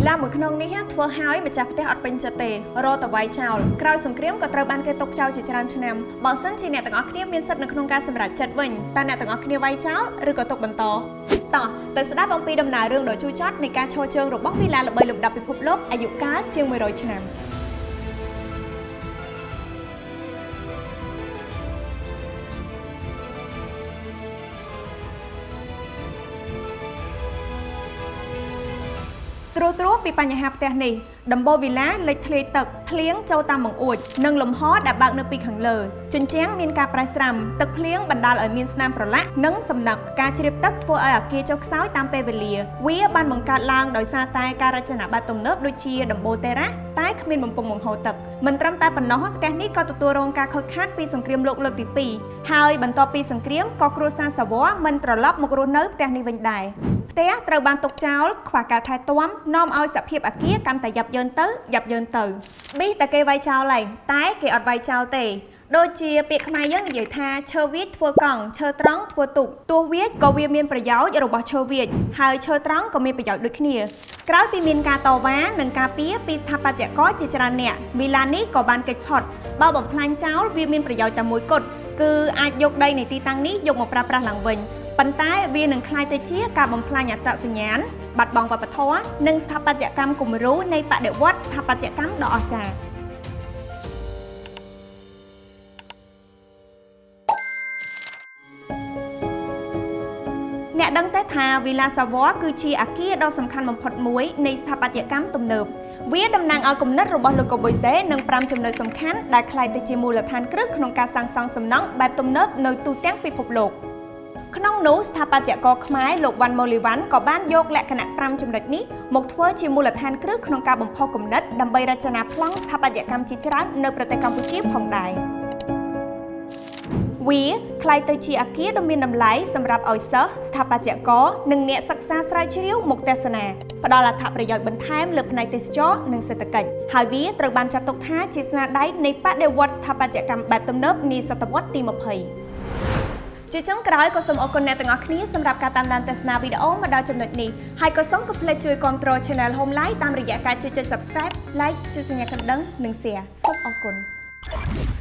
វីឡាមួយខ្នងនេះធ្វើឲ្យម្ចាស់ផ្ទះអត់ពេញចិត្តទេរតវាយចោលក្រោយសង្គ្រាមក៏ត្រូវបានគេទុកចោលជាច្រើនឆ្នាំបើសិនជាអ្នកទាំងអស់គ្នាមានសិទ្ធិនៅក្នុងការសម្រេចចិត្តវិញតើអ្នកទាំងអស់គ្នាវាយចោលឬក៏ទុកបន្តតោះទៅស្ដាប់អំពីដំណើររឿងដ៏ជូរចត់នៃការឈរជើងរបស់វីឡាល្បីលំដាប់ពិភពលោកអាយុកាលជាង100ឆ្នាំត្រួសត្រាពីបញ្ហាផ្ទះនេះដំបូលវីឡាលេចធ្លាយទឹកភ្លៀងចូលតាមបង្អួចនិងលំហដែលបើកនៅពីខាងលើជញ្ជាំងមានការប្រេះស្រាំទឹកភ្លៀងបណ្ដាលឲ្យមានស្នាមប្រឡាក់និងសំណឹកការជ្រាបទឹកធ្វើឲ្យអគារចុះខ្សោយតាមពេលវេលាវាបានបង្កើតឡើងដោយសារតែការរចនាបែបទំនើបដូចជាដំបូលតេរ៉ាសតែគ្មានបំពង់បង្ហូរទឹកមិនត្រឹមតែប៉ុណ្ណោះផ្ទះនេះក៏ទទួលរងការខូចខាតពីសង្គ្រាមលោកលើកទី2ហើយបន្ទាប់ពីសង្គ្រាមក៏គ្រួសារសាវ័មិនត្រឡប់មករស់នៅផ្ទះនេះវិញដែរផ្ទះត្រូវបានទុកចោលខ្វះការថែទាំនាំឲ្យសភាពអគារកាន់តែយ៉ាប់យ៉ឺនទៅយ៉ាប់យ៉ឺនទៅប៊ីតែគេវាយចោលហើយតែគេអត់វាយចោលទេដូចជាពាក្យខ្មែរយើងនិយាយថាឈើវាចធ្វើកង់ឈើត្រង់ធ្វើទូកទោះវាចក៏វាមានប្រយោជន៍របស់ឈើវាចហើយឈើត្រង់ក៏មានប្រយោជន៍ដូចគ្នាក្រោយពីមានការតវ៉ានិងការពារពីស្ថាបត្យករជាច្រើនអ្នកវីឡានេះក៏បានគេចផុតបើបំផ្លាញចោលវាមានប្រយោជន៍តែមួយគត់គឺអាចយកដីនៃទីតាំងនេះយកមកប្រើប្រាស់ឡើងវិញប៉ុន្តែវានឹងក្លាយទៅជាការបំផ្លាញអត្តសញ្ញាណបាត់បង់វប្បធម៌និងស្ថាបត្យកម្មគំរូនៃបដិវត្តន៍ស្ថាបត្យកម្មដ៏អស្ចារ្យអ្នកដឹងទេថាវីឡាសាវ័គឺជាអគារដ៏សំខាន់បំផុតមួយនៃស្ថាបត្យកម្មទំនើបវាតំណាងឲ្យគំនិតរបស់លោកកូប៊ុយសេនិង5ចំណុចសំខាន់ដែលក្លាយទៅជាមូលដ្ឋានគ្រឹះក្នុងការសាងសង់សំណង់បែបទំនើបនៅទូទាំងពិភពលោកក្នុងនោះស្ថាបត្យករខ្មែរលោកវ៉ាន់ម៉ូលីវ៉ាន់ក៏បានយកលក្ខណៈ5ចំណុចនេះមកធ្វើជាមូលដ្ឋានគ្រឹះក្នុងការបំផុសគំនិតដើម្បីរចនាប្លង់ស្ថាបត្យកម្មជាច្រើននៅប្រទេសកម្ពុជាផងដែរវាក្លាយទៅជាអគារដ៏មានតម្លៃសម្រាប់ឲ្យសិស្សស្ថាបត្យករនិងអ្នកសិក្សាស្រាវជ្រាវមកទស្សនាផ្ដល់អត្ថប្រយោជន៍បន្ថែមលើផ្នែកទេសចរណ៍និងសេដ្ឋកិច្ចហើយវាត្រូវបានចាត់ទុកថាជាស្នាដៃនៃបដិវត្តន៍ស្ថាបត្យកម្មបែបទំនើបនាសតវត្សទី20ជាចុងក្រោយក៏សូមអរគុណអ្នកទាំងអស់គ្នាសម្រាប់ការតាមដានទស្សនាវីដេអូមកដល់ចំណុចនេះហើយក៏សូមកុំភ្លេចជួយគាំទ្រ Channel Home Life តាមរយៈការចុច Subscribe, Like ចុចសញ្ញាកណ្ដឹងនិង Share សូមអរគុណ។